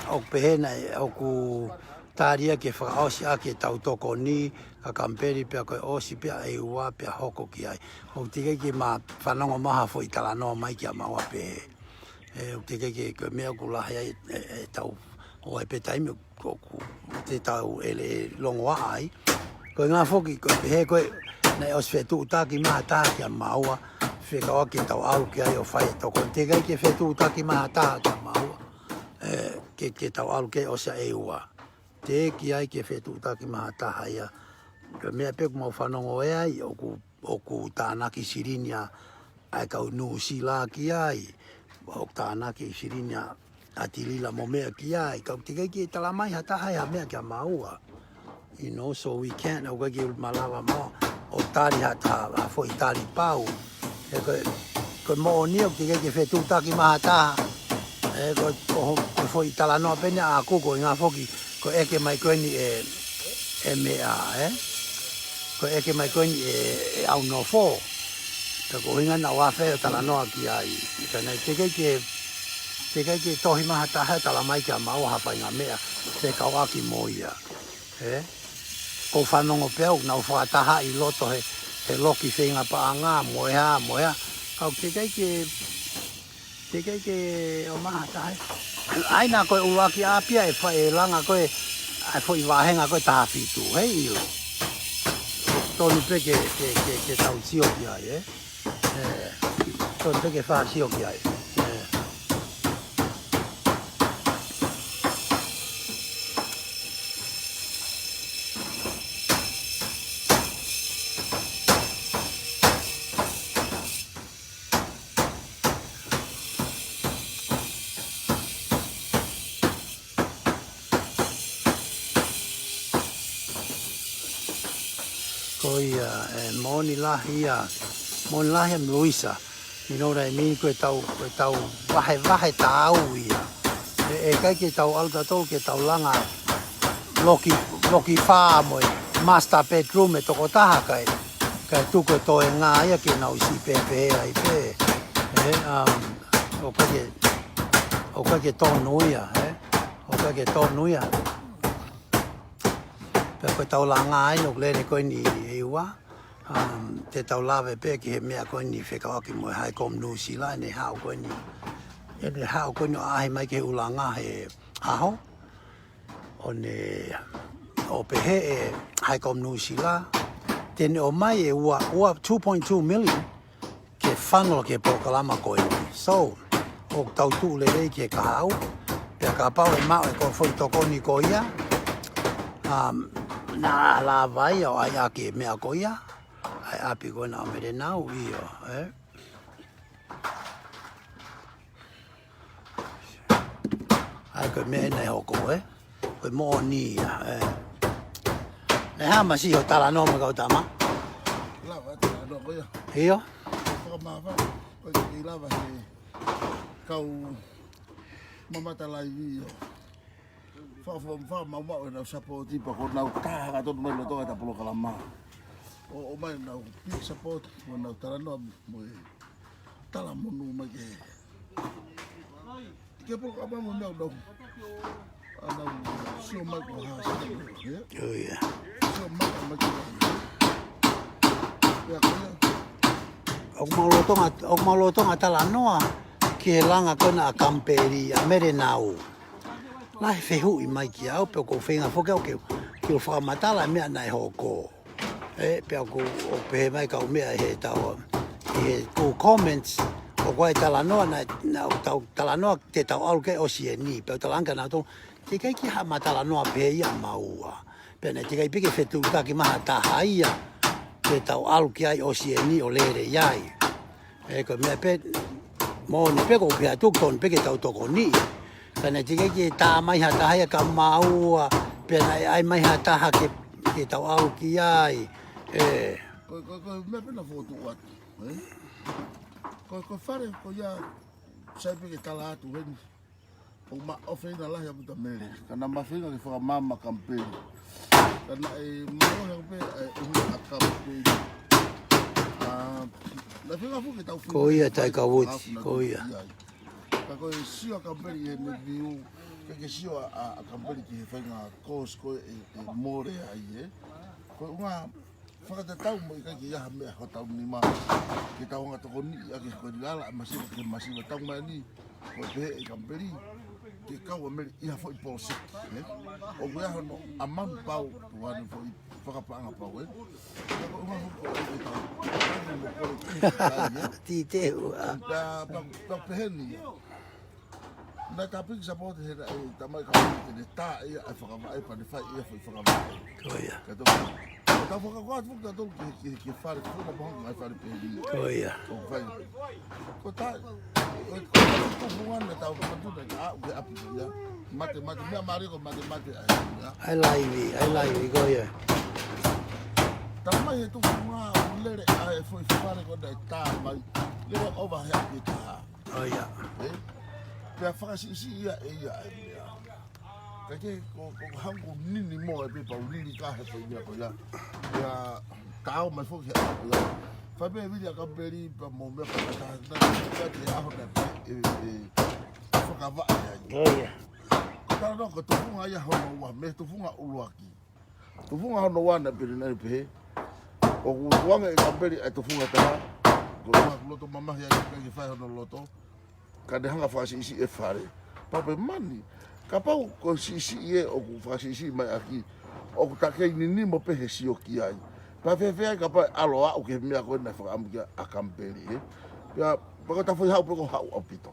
ʻoku pehē naʻe, ʻoku tali ia ke fakaʻosi ʻaki ʻetau tokoni, ka kamipeli pea ko e ʻosi pea ʻEua pea hoko ki ai. ʻOku teʻeki ke ma fanongo mai ha foʻi talanoa mai kia maua pehē. ʻE, ʻoku teʻeki ke, ko e meʻa ʻoku lahi ai, ʻe, ʻe tau, ʻo ai pē taimi, ʻoku, ʻoku te tau ʻe, ʻe longoaʻa ai. Ko e ʻuhinga foki, ko e pehē ko ē, naʻe ʻosi fetuʻutaki mai ha taha kia maua, fekauʻaki ke tau ʻalu ki ai ʻo fai e tokoni. Teʻeki ke fetuʻutaki mai ha taha kia maua, ʻe, ke, ke tau ʻalu ki ai ʻosi ʻa ʻEua. Teʻeki ai ke fetuʻutaki mai ha taha ia. Ko e meʻa pē ʻoku mau fanongo ʻi ai, ʻoku ʻoku tānaki silini ʻa e kau Nuʻusila ki ai, ʻoku tānaki silini ʻa, ʻa Tilila mo meʻa ki ai, ka ʻoku teʻeki ke tala mai ha taha ʻi ha meʻa kia maua. You know, so we can't, ʻoku ʻikai ke malava mo, ʻo tali ha taha, ha foʻi tali pau. ʻE ko e, ko e moʻoni ʻoku teʻeki ke fetuʻutaki mai ha taha. ʻE ko, ko, ko e foʻi talanoa pē eni ʻaʻaku ko e ʻuhinga foki, ko e ʻeke mai ko eni ʻe, ʻe meʻa, ʻe? Ko e ʻeke mai ko eni ʻe, ʻe ʻAunofo. Ka ko e ʻuhinga naʻa ku fai ʻo talanoa ki ai. Ka naʻe teʻeki ke, teʻeki ke tohi mai ha taha ʻo tala mai kia maua ha faʻahinga meʻa fekauʻaki mo ia. ʻE? ʻOku ou fanongo pē au, naʻa ku fakataha ʻi loto he, he loki feinga paʻanga, mo e hā, mo e hā. Ka ʻoku teʻeki ke Teʻeki ke ʻomai ha taha. ʻAi naʻa ko e ʻuluaki ʻapi ʻe fai e langa ko ē, ʻa e foʻi vāhenga ko ē taha fitu. Hei ʻilo. Tonu pē ke, ke, ke, ke tau sio ki ai, ʻe? ʻE, tonu pē ke fai sio ki ai. ʻE. Ko ia, ē, moʻoni lahi ia, moʻoni lahi ʻa Luisa. You know what I mean? Ko e tau, ko e tau vahevahe tau ia. ʻE, ʻe ʻikai ke tau ʻalu tautolu ke tau langa loki, loki fā mo e master bedroom ʻe tokotaha kae, kae tuku e toenga ia ke nau siʻi pēpē ai pē. ʻE, um, ʻoku ʻikai ke, ʻoku ʻikai ke tonu ia, ē? ʻOku ʻikai ke tonu ia. Pea ko e tau langa ai ʻoku lele ko eni ʻEua. Um, te tau lave pē ki he meʻa ko eni fekauʻaki mo e High Comm Nuʻusila, ʻene haʻu ko eni. ʻEne haʻu ko eni ʻo ʻaʻahi mai ki he ʻulungaanga he ʻaho. ʻO ne, ʻo pehē ʻe High Comm Nuʻusila, te ne ʻomai e ua, ua two point two million ke funnel ki he polokalama ko eni. So, ʻoku tau tuʻu lelei ki he kahaʻu, pea kapau ʻe maʻu e ko e foʻi tokoni ko ia, um, naʻa lava ia ʻo ʻai ʻaki e meʻa ko ia, ʻai ʻapi ko ena ʻo Melenau ʻio, ē? ʻAi ko e meʻa ena ʻe hoko, ē? Ko e moʻoni ia, ē? Naʻe hā masi ho talanoa mo e kau tama? Lava talanoa ko ia. ʻIo? Fakamāfana, ko e kiʻi lava he kau mamata laivi ʻio. Fa, fa, fa, mau mau ʻenau sapoti pea ko ʻenau taha ka tonu mai loto ʻeta polokalama. ʻO, ʻomai ʻenau big support, mo ʻenau talanoa mo e talamonū mai ke. Ke polokalama mo ʻenau nau. ʻA nau sio mai ko ha sio, ē? ʻIo. Sio mai mai ke. Pea ko ia. ʻOku mau lolotonga, ʻoku mau lolotonga talanoa ki he langa ko ena ʻa Kampeli, ʻa Melenau. Lahi fehuʻi mai kiate au, pea ʻoku ou feinga foki au ke, ke u fakamatala e meʻa naʻe hoko. Ē, pea ʻoku, ʻoku pehē mai kau meʻa he tau, ʻi he ʻū comments, ʻoku ʻi ai e talanoa naʻa, naʻa tau talanoa te tau ʻalu ki ai ʻosi eni, pea u talaange kia nautolu, teʻeki ai ke ha ma talanoa pehē ia maua. Pea naʻe teʻeki ai pē ke fetuʻutaki mai ha taha ia, te tau ʻalu ki ai ʻosi eni ʻo lele ai. Ē, ko e meʻa pē, moʻoni pē ko e pehē atu tonu pē ke tau tokoniʻi. Ka naʻe teʻeki ai ke tā mai ha taha ia kia maua, pea naʻe ʻai mai ha taha ke, ke tau ʻalu ki ai. Ē. Ko, ko, ko e meʻa pē naʻa fokotuʻu atu, ē? Ko, ko e fale, ko ia, sai pē ke tala atu heni. ʻOku ma ʻofeina lahi ʻaupito Mele. Ka naʻa ma feinga ke fakamaama Kampeli. Ka naʻe mālohi ʻaupito e ʻuhinga ʻa Kampeli. ʻA, naʻe feinga foki ke tau feinga. Ko ia ke tai fai ka uti, fakahaku na ko ia. Ia. Ka ko e sio ʻa Kampeli ʻi heʻene view, ke ke sio ʻa, ʻa, ʻa Kampeli ki he faʻahinga course ko ē ʻe, ʻe mole ai ē. Ko e ʻuhinga fakatatau mo e ʻikai ke ʻi ai ha meʻa hotau nima. Ke tau hanga ʻo tokoniʻi ʻaki ko e lala ʻa e masiva ki he masiva tau mai ni. Ko e pehē ʻe Kampeli, ke kau ʻa Mele ʻi ha foʻi poloseki, ē? ʻOku ʻi ai hono ʻamanu pau, tuʻane foʻi fakapaʻanga pau, ē? Ka ko e ʻuhinga foki ko e ʻikai tau, tau mo kole ki he kai, ē? Titeu, ā. Pea, pea, pea pehē ni. Naʻe tā piki sapote he naʻe tā mai ka te ne tā ia ʻa e fakavaʻe pea ne fai ia foʻi fakavaʻe. Ko ia. Ka tau, ka tau fakakoa atu foki tautolu ki, ki, ki he fale, ko e fale pehē ni. Ko ia. ʻO fai. Ko tā, ko, ko, ko tufunga naʻa tau fakatuna ka aʻu ki he ʻapi ko ia. Mate, mate, meʻa mālie ko e mate, mate ʻa e ia. ʻAi laivi, ʻai laivi, ko ia. Tā mai he tufunga ʻo lele ʻa e foʻi fale ko ē naʻe tā mai. Lele ʻova he ʻapi taha. ʻO ia. Ē? Pea fakasiʻisiʻi ia ʻe ia ʻa e meʻa. Ka ke ko, ko, ko hangē ko e nini mo e pepa ʻo lili ka he foʻi meʻa ko ia. Pea tā ʻo mai foki he ʻaho ko ia. Fai pē vili ʻa Kampeli pea mo meʻa pea ka taha na, pea te ʻaho na pē ʻe, ʻe, fakavaʻe ai. ʻO ia. Ko e talanoa ko e tufunga ia hono ua, mei he tufunga ʻuluaki. Tufunga hono ua naʻe pehē ni pehē. ʻOku tukuange ʻe Kampeli ʻa e tufunga taha. Ko e ʻuhinga ʻoku loto mamahi ai ʻikai ke fai hono loto. Ka ne hanga ʻo fakasiʻisiʻi e fale. Pea pehē mai ni. Kapau ko e siʻisiʻi ē ʻoku fakasiʻisiʻi mai ʻaki. ʻOku ta kei nini mo pē he sio ki ai. Pea fēfē ai kapau ʻe ʻalu ʻo aʻu ki he meʻa ko ē naʻe fakaʻamu ki ai ʻa Kampeli ē. Pea, pea ko e ta foʻi haʻu pē ko e haʻu ʻaupito.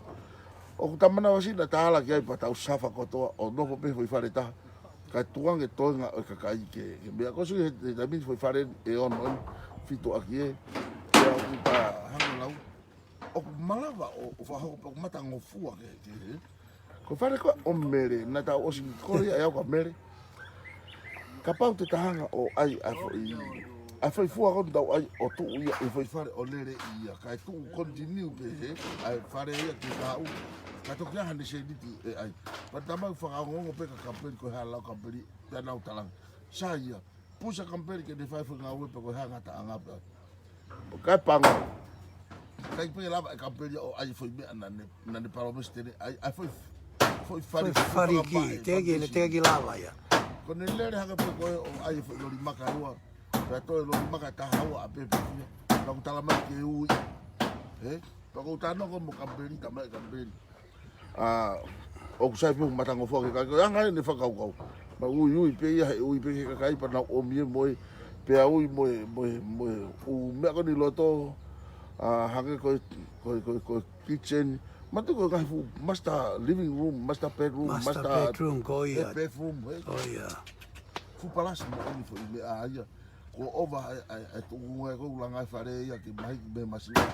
ʻOku ta manavasiʻi naʻa ta ala ki ai pea tau safa kotoa ʻo nofo pē he foʻi fale taha. Kae tukuange toenga ʻo e kakai ke, ke meʻa ko e sui he, he taimi ni foʻi fale ʻe ono eni, fitu ʻaki ē. Pea ʻoku ta hanga ʻo lau. ʻOku malava ʻo, ʻo fakahoko pē ʻoku matangofua ke, ke, he. Ko e fale ko ē ʻo Mele, naʻa tau ʻosi kole ia ʻe au kia Mele. Kapau te ta hanga ʻo ʻai ʻa e foʻi ʻA e foʻi fua ko eni tau ʻai ʻo tuʻu ia ʻi he foʻi fale ʻo lele ia. Kae tuʻu continue pē he, ʻa e fale ia ki he kahaʻu. Kae toki ʻi ai haʻane sēniti ʻe ʻai. Pea tau fakaongoongo pē kia Kapeli ko e hā e lau ʻa Kapeli, pea nau talaange. Sai ia, pusa Kapeli ke ne fai e foʻi ngāue pea ko e hā e ngataʻanga pē. Kae pango. ʻIkai pē lava ʻe Kapeli ʻo ʻai e foʻi meʻa naʻa ne, naʻa ne palōmesi te ne ʻai, ʻa e foʻi, foʻi fale, Foʻi fale ki, foʻi teʻeki, foundation. Teʻeki lava ia. Ko ʻene lele hake pē ko ē ʻo ʻai e foʻi loli maka ʻe ua. Pea toe loli maka ʻe taha ua ʻa Pepe ia. Pea ʻoku tala mai ke ui. Ē? Pea ʻoku ou talanoa ko ē mo Kapeli, tamai Kapeli. ʻA, ʻoku sai pē ʻoku matangofoa ki he kakai. Ko e anga ʻene fakakaukau. Naʻe ui, ui pē ia, he ui pē ki he kakai, pea nau ʻomi ia mo e, pea ui mo e, mo e, mo e ʻū meʻa ko eni ʻi loto, ʻa, hangē ko e, ko e, ko e, ko e kitchen. Manatuʻi ko e ngaahi fuʻu master living room, master bedroom, Master master bedroom, ko ia. ʻE bathroom, ē. Ko ia. Fuʻu palasi moʻoni foʻi meʻa ia. Kuo ʻova ʻa e, ʻa e, ʻa e tuʻunga ʻoku langa e fale ia ke mahiki mei he masiva.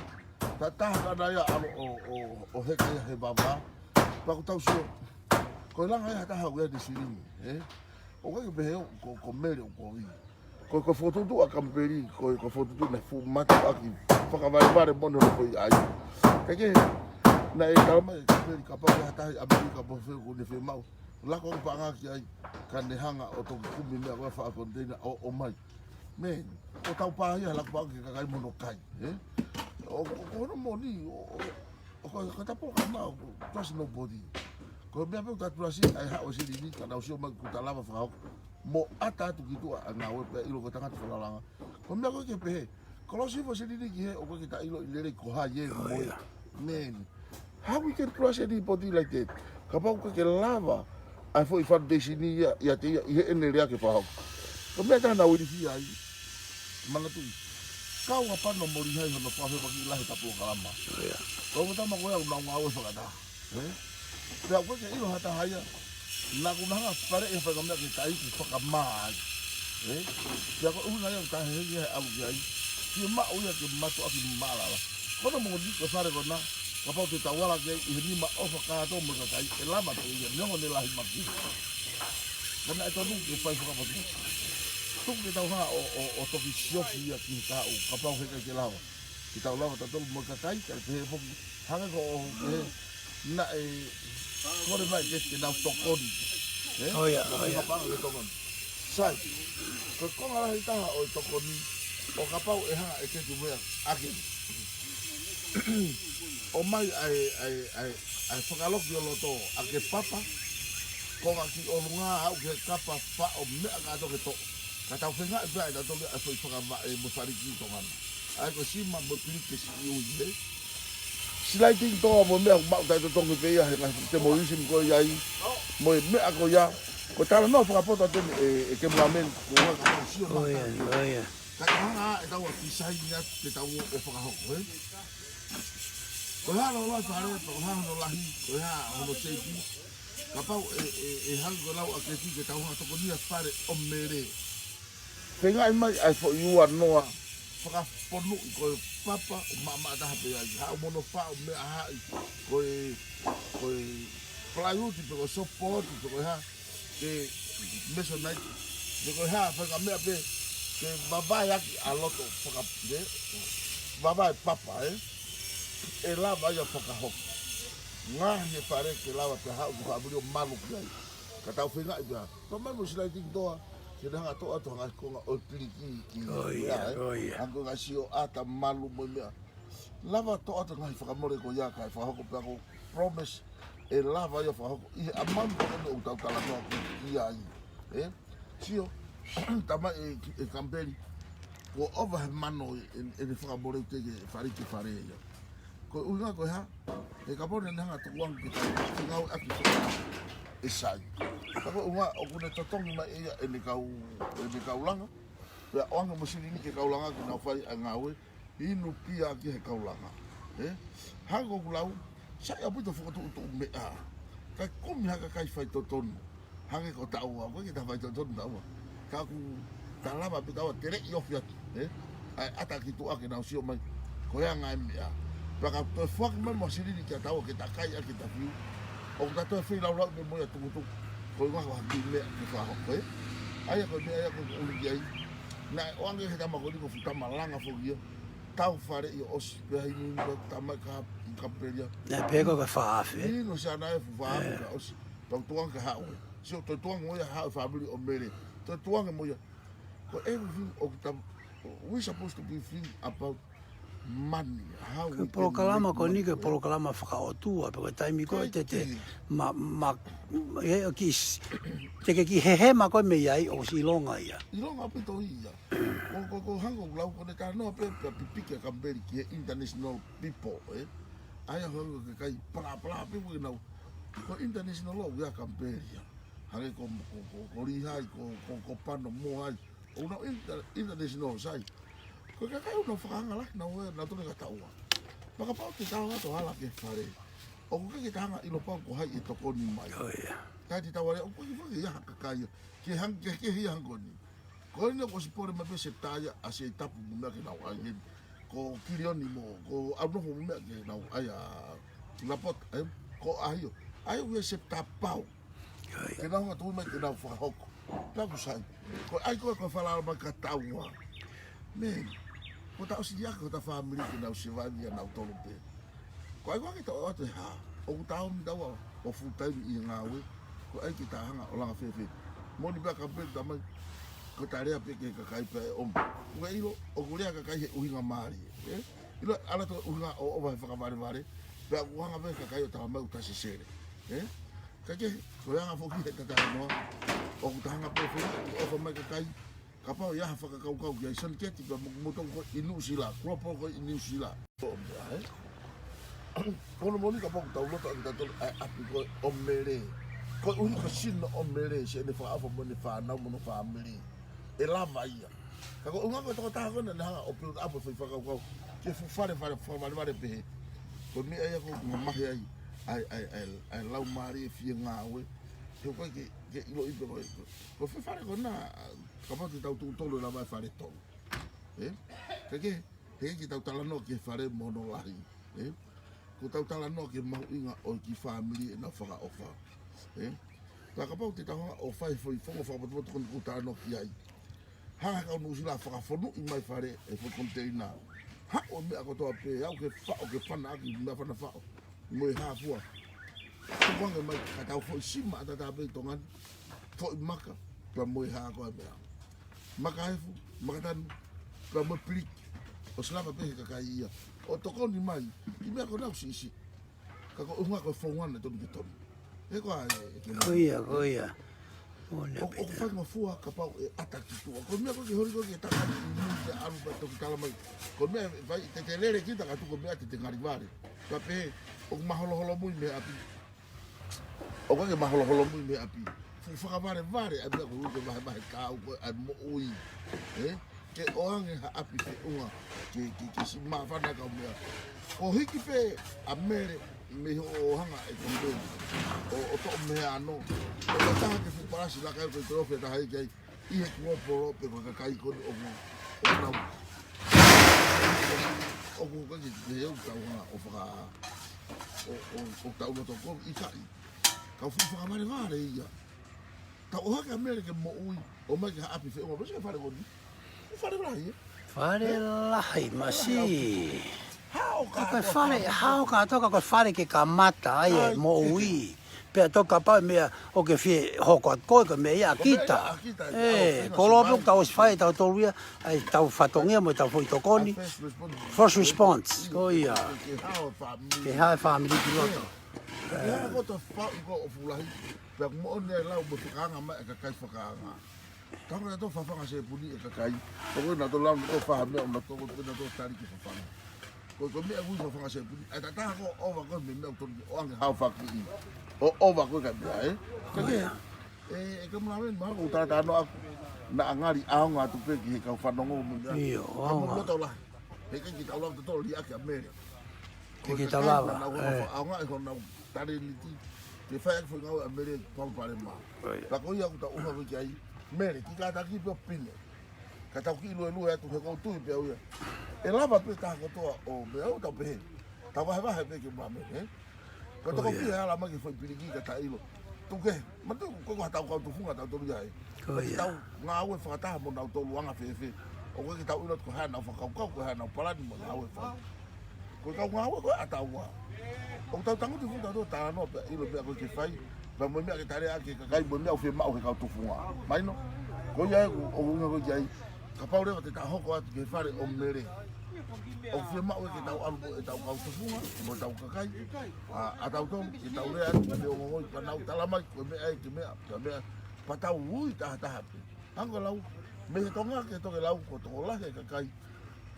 Taha ka naʻe ʻalu ʻo, ʻo, ʻo heka ia he vavā. Pea ʻoku tau sio. Ko e langa ia ha taha ʻoku ʻi ai ʻene silini, ē? ʻOku ʻikai ke pehē ʻo, ko, ko Mele ʻoku kovi. Ko, ko e fokotuʻutuʻu ʻa Kapeli, ko, ko e fokotuʻutuʻu naʻe fuʻu mātuʻaki fakavalevale moʻoni hono foʻi ʻai. Kae kehe, naʻe tala mai ʻe Kapeli kapau ko ha taha ʻi ʻAmelika pe fē ʻoku ne fiemaʻu. Lako ʻo paʻanga ki ai, ka ne hanga ʻo toki kumi meʻa ko ē faʻa container ʻo, ʻomai. Man, ʻoku tau pā ia he lako paʻanga ki he kakai mo hono kai, ē? ʻO, ʻo, ko hono moʻoni, ʻo, ʻo, ʻo, ko, ko e tapu ka ma, ʻo, trust nobody. Ko e meʻa pē ʻoku tau trust ai, ʻa e haʻu e silini, ka nau sio mai kuo ta lava fakahoko. Mo ʻata atu ki tuʻa ʻa e ngāue pea ʻilo ko e tangata fakalanga. Ko e meʻa ko ē ke pehē, kolosi foʻi silini ki hē ʻoku ʻikai ke ta ʻilo ʻi lelei ko hai ē mo e. Man. How we can trust anybody like that? Kapau ʻoku ʻikai ke lava ʻa e foʻi foundation ia, ʻiate ia, ʻi heʻene lea ke fakahoko. Ko e meʻa taha naʻa ku ilifia ai. Manatuʻi. Kau ʻa Pano mo Lihai hono fakafepaki lahi ʻeta polokalama. Ko e ongo tama ko ia ʻoku nau ngāue fakataha. Ē? Pea ʻoku ʻikai ke ʻilo ha taha ia. Naʻa ku nanga fale ia fai ka meʻa ke tai ke fakamā ai. Ē? Pea ko e ʻuhinga ia ʻoku ta hehi ia he ʻalu ki ai. Fiemaʻu ia ke mātuʻaki mālala. Ko hono moʻoni ko e fale ko ena, kapau te tau ala ki ai ʻi he nima ʻofa kātoa mo e kakai, ʻe lava pē ia, neongo ʻene lahi maki. Ka naʻe tonu ke fai fakapotu. Tuku ke tau hanga ʻo, ʻo, ʻo toki siofi ia ki he kahaʻu, kapau he ʻikai ke lava. Ke tau lava tautolu mo e kakai, kae pehē foki, hangē ko ʻeku pehē, naʻe kole mai ke, ke nau tokoni. Ē? ʻOia, ʻOku ʻoia. Kapau ke tokoni. Sai, ko e konga lahi taha ʻo e tokoni, ʻo kapau ʻe hanga ʻe Keti Meʻa, ʻa Keti. ʻOmai ʻa e, ʻa e, ʻa e, ʻa e fakaloki ʻo loto, ʻa ke papa, konga ki ʻolunga, aʻu ki he kapa, faʻo meʻa kātoa ke toʻo. Ka tau feinga ʻe pea ʻe tautolu ʻa e foʻi fakavaʻe mo e faliki ʻi Tonga ni. ʻA ia ko e sima mo e piliki ke siʻi ui, ē. Sliding door mo e meʻa ʻoku maʻu taʻetotongi pē ia he ngaahi demolition ko ia ai. Mo e meʻa ko ia. Ko e talanoa fakapoto atu eni ʻe, ʻe Kemulamen, ko e ngaahi ka tau sio ʻOia, mātani. ʻOia. Ka tau hanga ʻe tau ʻa design atu ke tau ō ʻo fakahoko, ē. Ko e hā loloa e fale, ko e hā hono lahi, ko e hā hono shape. Kapau ʻe, ʻe, ʻe hanga ko e lau ʻa Keti ke tau hanga tokonia fale ʻo Mele. Feingaʻi mai ʻa e foʻi ua noa fakaponuʻi ko e papa ʻo maʻamaʻa taha pē ai. Haʻu mo hono faʻo meʻa haʻi ko e, ko e plywood pe ko e soft board pe ko e hā ke masonite pe ko e hā fai ka meʻa pē ke vavae ʻaki ʻa loto faka, ke vavae papa ē. ʻE lava ia fakahoko. Ngaohi e fale ke lava pē haʻu ki fāmili ʻo malu ki ai. Ka tau feingaʻi pē ʻa. Tau mai mo sliding door, ke ne hanga toʻo atu ha ngaahi konga ʻo e piliki ki ʻOia, meʻa, ē. ʻOia. Hangē ko e ngaahi sio ʻata malu mo e meʻa. Lava toʻo atu ngaahi fakamole ko ia kae fakahoko pē ʻa ko promise ʻe lava ia fakahoko. ʻI he amount ko eni ʻoku tau talanoa ki ai. Ē? Sio, tamai ʻe, ʻe Kapeli. Kuo ʻova he mano ʻe, ʻe, ʻene fakamole ʻoku teʻeki ke fale ki fale ia. Ko e ʻuhinga ko e hā, he kapau naʻa ne hanga tukuange ke tau fengāueʻaki fakaʻe sai. Ka ko e ʻuhinga ʻoku ne totongi mai ʻe ia ʻene kau, ʻene kau langa. Pea ʻoange mo silini ki he kau langa ke nau fai ʻa e ngāue. Inu pē ia ki he kau langa. Ē? Hangē ko ʻeku lau, sai ʻaupito fokotuʻutuʻu meʻa. Kae kumi ha kakai faitotonu. Hangē ko taua, ʻoku ʻikai ke ta faitotonu taua. Ka ʻoku ta lava pē taua teleʻi ofi atu, ē? ʻA e ʻata ki tuʻa ke nau sio mai. Ko e anga e meʻa. Pea ka toe foaki mai mo silini kia taua ke ta kai ʻaki ta fiu. ʻOku ta toe feilaulau pē mo ia tukutuku. Ko e ʻuhinga ko ha kiʻi meʻa ke fakahoko, ē? ʻA ia ko e meʻa ia ʻoku ou ʻuhinga ki ai. Naʻe ʻoange he tama ko eni ko e fuʻu tama langa foki ia. Tau faleʻi ʻo ʻosi, pea hili ni ko e tama ka i Kampeli ia. Naʻe pē ko e fā afe. Inu siana e fuʻu fā afe ka ʻosi. Tau tuanga ke haʻu e. Sio, tau tuanga mo ia haʻu e fāmili ʻo Mele. Tau tuanga mo ia. Ko everything ʻoku tau, we supposed to be thinking about money. How we can make money. Ko e polokalama ko eni ko e polokalama fakaʻotua, pe ko e taimi ko ē te te ma, ma, e, ʻo kis-, te ke kiʻi hehema ko ē mei ai ʻoku ʻilonga ia. ʻIlonga ʻaupito ia. Ko, ko, ko e hanga ʻo lau ko eni talanoa pē, pea pipiki ʻa Kampeli ki he international people, ē? ʻA ia hanga ʻo kakai palapala pē ko ē nau. Ko e international law ia Kampeli ia. Hangē ko, ko, ko, ko Lihai, ko, ko, ko Pano mo hai. ʻOku nau inter-, international sai. Ko e kakai ʻoku nau fakaanga lahi, nau ē, nau tonu ka taua. Pea kapau te tau ʻalu atu ʻo ala ki he fale. ʻOku ʻikai ke tau hanga ʻo ʻilo pau ko hai ʻe tokoni mai. ʻIo, ʻio. Kae te tau ala, ʻoku ʻikai ke fai ia ha kakai ia. Ke hang-, ke, ke hia hangē ko eni. Ko eni kuo ʻosi pole mai pē Sepita ia, ʻa Seitapu mo e meʻa ke nau ʻai eni. Ko Kilioni mo, ko ʻAunofo mo e meʻa ke nau ʻai ʻa Lapota, ē? Ko ʻAhio. ʻAhio ia Sepita pau. ʻIo, ʻio. Ke nau hanga ʻo tui mai ke nau fakahoko. Pea ʻoku sai. Ko e ʻai ko ē ko e falala mai ka taua. Man, ko ʻeta ʻosi liʻaki hota fāmili ke nau survive ia nautolu pē. Ko e ʻai ko ē ke tau ʻoatu e hā. ʻOku tau ō mai taua ʻo full time ʻi he ngāue. Ko e ʻai ke tau hanga ʻo langa fēfē. Moʻoni pē ʻa Kampeli tamai. Ko ʻeta lea pē ki he kakai pea ʻe ʻomi. ʻOku ke ʻilo, ʻoku lea kakai he ʻuhinga mālie. Ē? ʻIlo, ala ʻo ʻuhinga ʻo ʻova he fakavalevale. Pea ʻoku hanga pē kakai ʻo tau mai ʻo tasi sele. Ē? Ka ke, ko e anga foki he tataki noa, ʻoku ta hanga pē foki ʻo ʻofa mai kakai, kapau ʻe ʻi ai ha fakakaukau ki ai Saniketi pea mo, mo tau ko ē ʻi Nuʻusila, kuo pau ko ē ʻi Nuʻusila. Ko e meʻa, ē? Ko hono moʻoni kapau ʻoku tau loto ʻaki tautolu ʻa e ʻapi ko ē ʻo Mele. Ko e ʻuhinga ko e sino ʻo Mele, siʻene fakaʻofa mo ʻene fānau mo hono fāmili. ʻE lava ia. Ka ko e ʻuhinga ko e tokotaha ko ena naʻa ne hanga ʻo build up e foʻi fakakaukau. Ke fuʻu fale, fale, fakavalevale pehē. Ko e meʻa ia ʻoku mamahi ai, ʻa e, ʻa e, ʻa e, ʻa e laumālie fie ngāue. He ʻoku ʻikai ke, ke ʻiloʻi pē ko e, ko e fefale ko ena, kapau te tau tuʻu tolu ʻe lava e fale tolu. Ē? Ka ke, he ke tau talanoa ki he fale mo hono lahi. Ē? Ko ʻetau talanoa ki he mahuʻinga ʻo e kiʻi fāmili ʻenau fakaʻofa. Ē? Pea kapau te tau hanga ʻo fai e foʻi founga fakapotopoto ko eni ʻoku talanoa ki ai. Hanga ʻe he kau Nuʻusila ʻo fakafonuʻi mai fale e foʻi koniteina. Haʻu e meʻa kotoa pē, aʻu ki he faʻo, ki he fana ʻaki, meʻa fana faʻo. Mo e hā fua. Tukuange mai ka tau foʻi sima ʻataʻatā pē ʻi Tonga ni. Foʻi maka, pea mo e hā ko ē meʻa. Maka efu, maka tanu, pea mo e piliki. ʻOsi lava pē he kakai ia ʻo tokoni mai. Kiʻi meʻa ko ena ʻoku siʻisiʻi. Ka ko e ʻuhinga ko e founga naʻe tonu ke tonu. He ko ā e, e ke Ko ia, ko ia. Moʻoni ʻaupito. ʻOku faingofua kapau ʻe ʻata ki tuʻa. Ko e meʻa ko ē ke holi ko ē ke taka ʻi mui ke ʻalu pea toki tala mai. Ko e meʻa ʻe fai te te lele kita ka tuku e meʻa te te ngali vale. Ka pehē, ʻoku maholoholomui mei ʻapi. ʻOku ʻikai ke maholoholomui mei ʻapi. Fuʻu fakavalevale ʻa e meʻa ko ē ʻoku vahevahe kau ko ē ʻa e moʻui. Ē? Ke ʻoange ha ʻapi feʻunga. Ke, ke, ke siʻi māfana kau meʻa. Ko e hiki pē ʻa Mele mei hoʻo hanga ʻe Kampeli ʻo, ʻo toʻo mei he ano. ʻO ka taha ke fuʻu palasi laka ʻo ke tolofi ʻa taha ʻi ai. ʻI he kuo polo pe ko e kakai ko eni ʻoku, ʻoku nau. ʻOku ʻikai ke, ke ʻoku tau hanga ʻo faka-, ʻo, ʻo, ʻo tau loto ko ʻikai. Kau fuʻu fakavalevale ia. Tau ʻohake ʻa Mele ke moʻui, ʻomai ke ha ʻapi feʻunga, pea sio ki he fale ko eni. Ko e fale lahi, ē? Fale lahi, masi. Hao ka Ko e fale, hao ka toka ko e fale ke kamata ai e moʻui. Pea toki kapau meʻa ʻoku ke fie hoko atu ko e, ko e meʻa ia ʻa kita. Ko e meʻa ia ʻa kita, ē, ʻa kita ko e loa pē ʻoku tau ʻosi fai ʻe tautolu ia, ʻa ʻetau fatongia mo ʻetau foʻi tokoni. First response. First response, ko ia. Ke, ke hao e fāmili. Ke hao e fāmili ki loto. Ē. Ke hao ko e tau fau ko ē ʻo fuʻu lahi. Pea ʻoku moʻoni e lau mo e fakaanga mai e kakai fakaanga. Tau na tō fafanga sepuni e kakai. Toko na tō lau na tō faha meʻa, na tō ko na tō tali ke fafanga. Ko, ko e meʻa ui fafanga sepuni. ʻE tata ko ʻova ko e meʻa ʻoku tonu ke ʻoange hao faki ʻi. ʻO ʻova ko e ka meʻa, ē? Ka ke, ē, ʻe ka mula men, mahalo ko e talanoa ʻaku. Naʻa ngali ʻaonga atu pē ki he kau fanongo mo e meʻa. ʻIo, ʻaonga. Ka mo loto lahi. He ʻikai ke tau lava tautolu ʻo liʻaki ʻa Mele. Ko e kakai naʻa nau ʻaonga ʻi honau talēniti. Ke fai ʻaki e foʻi ngāue ʻa Mele ki Palopalema. Pea ko ia ʻoku tau ʻuha ko ē ki ai. Mele, kiʻi kātaki pē ʻo pine. Ka tau kiʻi luelue atu he ʻoku ou tui pē au ia. ʻE lava pē taha kotoa ʻo meʻa ʻo tau pehē. Tau vahevahe pē ke mula Mele, ē? Ko e tokopī ʻe ala mai ki he foʻi piliki ka taʻeʻilo. Tuku kehe, ma tu ko ko ha tau kau tufunga tau tolu ia e. Ko ia. Tau ngāue fakataha mo nau tolu anga fēfē. ʻOku ʻikai ke tau ʻilo ko e hā nau fakakaukau, ko e hā nau palani mo ngāue fai. Ko e kau ngāue ko e ʻa taua. ʻOku tau tangutu fuʻu tau tō talanoa pē ʻilo meʻa ko e ke fai. Pea mo e meʻa ke tale ake kakai mo e meʻa ʻoku fiemaʻu he kau tufunga. Mahino? Ko ia e ʻoku, ʻoku ʻuhinga ko e ki ai. Kapau leva te tau hoko atu ki he fale ʻo Mele. ʻOku fiemaʻu ke tau ʻalu mo e tau kau tufunga, mo e tau kakai. ʻA, ʻa tautolu, ke tau lea atu, ke ongoʻi, pea nau tala mai, ko e meʻa ē, ko e meʻa, ko e meʻa, pea tau ui tahataha pē. Hangē ko e lau, mei he Tonga ki he Tokelau, ko e tokolahi e kakai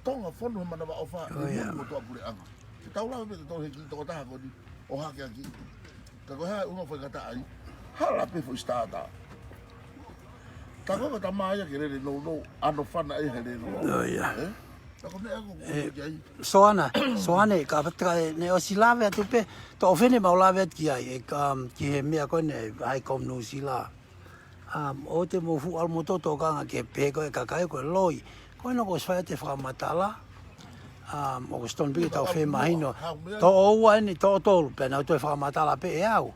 Tonga fonu he manavaʻofa, ʻi mui mo tuʻapuleʻanga. Ke tau lava pē ke tau he kiʻi tokotaha ko eni, ʻo hake ʻaki. Ka ko e hā e ʻuhinga faingataʻa ai, hala pē foʻi starter. Ka ko e ka tamai ia ke lele nounou, ʻa ʻene fana ʻi he lele nounou. Ka ko e meʻa ko e ki ai. Soana, Soane, ka pata ka ne ʻosi lave atu pē, tō fene mau lave atu ki ai, e ka, ki he meʻa ko eni, ʻa e High Com New Zealand. ʻOku te mou fuʻu ʻalu mo tō tō kanga ke pehē ko e kakai ko e loi. Ko ena ko e fai atu e fakamatala. ʻOku Stone Beach tau femahino. Tō ua eni, tō tolu, pea nau toe fakamatala pē ʻe au.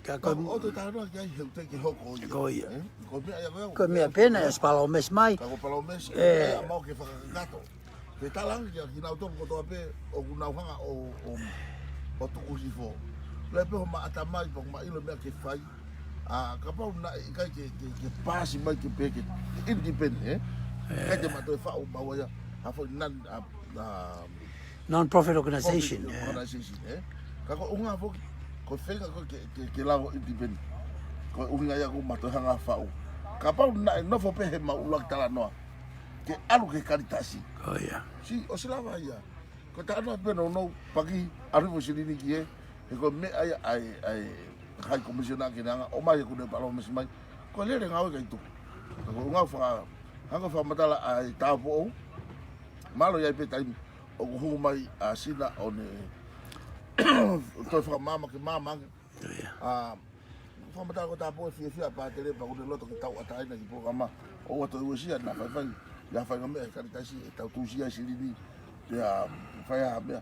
Ka ko e ʻoku te talanoa ki ai he ʻoku te ke hoko ia. Ko ia. Ko e meʻa ia ko e au. Ko e meʻa pē ena, ʻe palōmesi mai. Ka ko e palōmesi, ʻe mau ke fakakakato. Ke talangi kia kinautolu kotoa pē ʻoku nau hanga ʻo, ʻo, ʻo tuku hifo. Lea pē homa ʻatamai, pea ʻoku ma ʻilo meʻa ke fai. ʻA, kapau naʻe ʻikai ke, ke, ke paasi mai ke pehē ke independent, ē? ʻIkai te ma toe faʻu maua ia, ha foʻi non, ʻa, ʻa, non-profit organization, ē? Ka ko e ʻuhinga foki, ko e feinga ko e ke, ke, ke lava independent. Ko e ʻuhinga ia ʻoku ma toe hanga faʻu. Kapau naʻe nofo pē he mau ʻuluaki talanoa. Ke ʻalu ki he Karitasi. Ko ia. Sī, ʻosi lava ia. Ko e talanoa pē nounou, paki, ʻalu mo silini ki he, he ko e meʻa ia ʻa e, ʻa e High Commissioner ke ne hanga, ʻomai ʻoku ne palōmesi mai. Ko e lele ngāue ʻikai tuku. Ka ko e ʻuhinga faka-, hanga fakamatala ʻa e tāupoʻou. Mālō ia pē taimi, ʻoku hū mai ʻa Sina ʻo ne toe fakamaama ke maama ange. ʻA, fakamatala ko e tāupoʻou e fiefia ʻa Pātele pea ʻoku ne loto ke tauʻatāina ki he polokalama. ʻOua toe uesia naʻa faifai. ʻI ha faʻahinga meʻa he Karitasi ʻe tau tuʻusi ai silini. Pea fai ha meʻa.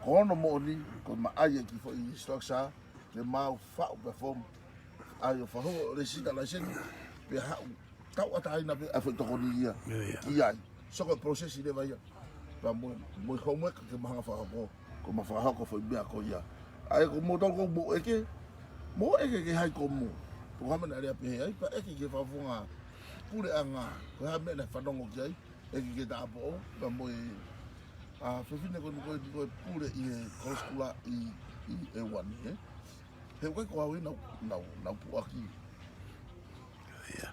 Ko hono moʻoni, ko e maʻa ia ki he foʻi structure, ke mau faʻu pē fomu. ʻAi ʻo faʻu ʻo lēsisita laiseni, pea haʻu. Tauʻatāina pē ʻa e foʻi tokoni ia. Ki ai. So ko e process leva ia. Pea mo, mo e homework ke ma hanga fakahoko, ko ma fakahoko foʻi meʻa ko ia. ʻAi ko moutolu ʻoku mou ʻeke, mou ʻeke ki he High Com. Ko e hā e meʻa naʻe lea pehē ai, pea ʻeke ki he fakafofonga puleʻanga, ko e hā e meʻa naʻe fanongo ki ai, ʻeke ki he tāupoʻou, pea mo e, ʻa, fefine ko eni ko e, ko e pule ʻi he kolosi kula ʻi, ʻi ʻEua ni, ē? He ʻoku ʻikai ko au ē naʻa ku, naʻa ku, naʻa ku puʻaki.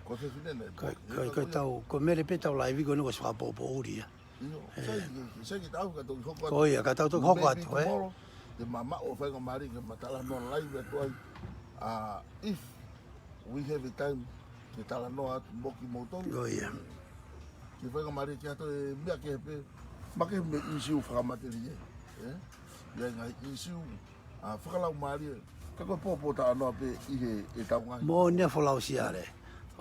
Ko e fefine naʻe puʻaki. Ko e, ko e tau, ko e Mele pē tau laivi ko eni ko e fakapōpōʻuli ia. ʻIo, sai ke, sai ke tau ka tau hoko atu. Ko ia, ka tau toki hoko atu, ē? Te ma maʻu ʻo faingamālie ke ma talanoa laivi atu ai. ʻA, if we have a time ke talanoa atu mo kimoutolu. Ko ia. Ke faingamālie ke ʻatu e meʻa kehe pē. Ma ke me issue fakamatelie, ē? ʻI ai ngaahi issue, ʻa, fakalaumālie. Ka ko e pōpō talanoa pē ʻi he, ʻe tau ngaahi. Moʻoni ʻa Folau Siale.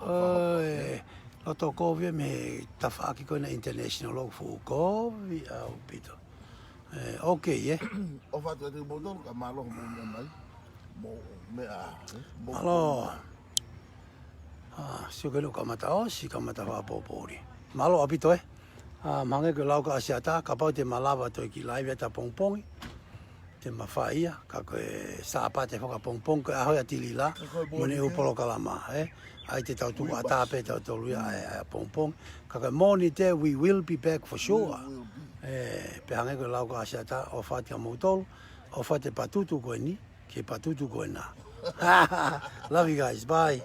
ʻOi, loto kovi mei he tafaʻaki ko ena international ʻoku fuʻu kovi ʻaupito. ʻE, okay, ē? ʻOfa atu kiate kimoutolu, ka mālō hoʻomou meʻa mai. Mo meʻa, ē? Mo mālō. ʻA, sio ke leo kamata ʻosi, kamata fakapōpōʻuli. Mālō ʻaupito, ē? ʻA, mahalo ko e lau ka ʻAsiata, kapau te ma lava toe ki laivi ʻataʻapongipongi. Te ma fai ia, ka ko e Sāpate fakapongipongi, ko e ʻaho ia Tilila, mo ʻene ʻū polokalama, ē? ʻAi te tau tuʻu ʻatā pē tautolu ia, ʻa e, ʻa e pongipongi. Ka ko e Mōnite, we will be back for sure. Ē, pea hangē ko e lau ka ʻAsiata, ʻofa atu kia moutolu, ʻofa atu e patutu ko eni, ki he patutu ko ena. Love you guys, bye.